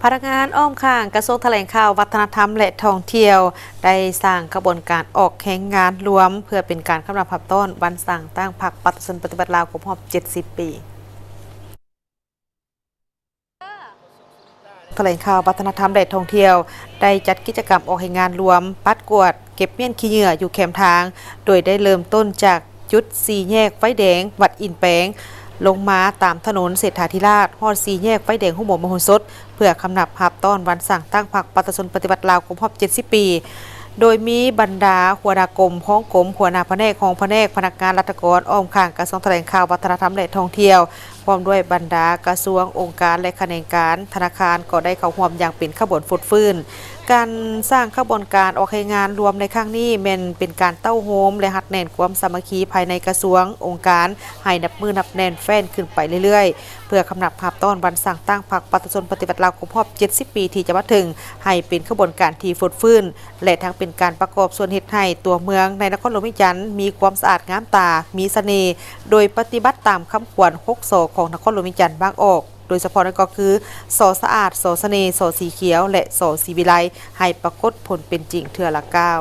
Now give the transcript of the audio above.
ພະນັກງານອ້ອມຂ້າງກະຊວງຖະແຫຼງຂ່າວ, ວັດທະນະທຳ ແລະ ທ່ອງທ່ຽວ ໄດ້ສ້າງຂະບວນການອອກແຮງງານລວມ ເພື່ອເປັນການຂານຮັບຮັບຕ້ອນວັນສ້າງຕັ້ງພັກປະຊາຊົນປະຕິວັດລາວຄົບຮອບເຈັດສິບປີ. ຖະແຫຼງຂ່າວ ວັດທະນະທຳ ແລະ ທ່ອງທ່ຽວ ໄດ້ຈັດກິດຈະກຳອອກແຮງງານລວມ, ປັດກວາດ, ເກັບມ້ຽນຂີ້ເຫຍື້ອຢູ່ແຄມທາງ, ໂດຍໄດ້ເລີ່ມຕົ້ນຈາກຈຸດສີ່ແຍກໄຟແດງວັດອິນແປງ, ລົງມາຕາມຖະໜົນເສດຖາທິລາດ, ຮອດສີ່ແຍກໄຟແດງໂຮງໝໍມະໂຫສົດ, ເພື່ອຂານຮັບຮັບຕ້ອນວັນສ້າງຕັ້ງພັກປະຊາຊົນປະຕິວັດລາວຄົບຮອບເຈັດສິບປີ, ໂດຍມີບັນດາຫົວໜ້າກົມ, ຮອງກົມ, ຫົວໜ້າພະແນກ, ຮອງພະແນກ, ພະນັກງານລັດຖະກອນ ອ້ອມຂ້າງກະຊວງຖະແຫຼງຂ່າວ, ວັດທະນະທຳ ແລະ ທ່ອງທ່ຽວ, ພ້ອມດ້ວຍບັນດາກະຊວງ, ອົງການ ແລະ ຂະແໜງການ, ທະນາຄານ ກໍໄດ້ເຂົ້າຮ່ວມຢ່າງເປັນຂະບວນຟົດຟື້ນ. ການສ້າງຂະບວນການອອກແຮງງານລວມໃນຄັ້ງນີ້ ແມ່ນເປັນການເຕົ້າໂຮມ ແລະ ຮັດແໜ້ນຄວາມສາມັກຄີພາຍໃນກະຊວງ, ອົງການ ໃຫ້ນັບມື້ນັບແໜ້ນແຟ້ນຂຶ້ນໄປເລື້ອຍໆ, ເພື່ອຂານຮັບຮັບຕ້ອນວັນສ້າງຕັ້ງພັກປະຊາຊົນປະຕິວັດລາວຄົບຮອບເຈັດສິບປີທີ່ຈະມາເຖິງ ໃຫ້ເປັນຂະບວນການທີ່ຟົດຟື້ນ ແລະ ທັງເປັນການປະກອບສ່ວນເຮັດໃຫ້ຕົວເມືອງໃນນະຄອນຫຼວງວຽງຈັນມີຄວາມສະອາດງາມຕາ, ມີສະເໜ່, ໂດຍປະຕິບັດຕາມຄຳຂວັນຫົກ ສ ຂອງນະຄອນຫຼວງວຽງຈັນວາງອອກ, ໂດຍສະເພາະນັ້ນກໍຄື ສ ສະອາດ, ສ ສະເໜ່, ສ ສີຂຽວ ແລະ ສ ສີວິໄລ, ໃຫ້ປາກົດຜົນເປັນຈິງເທື່ອລະກ້າວ.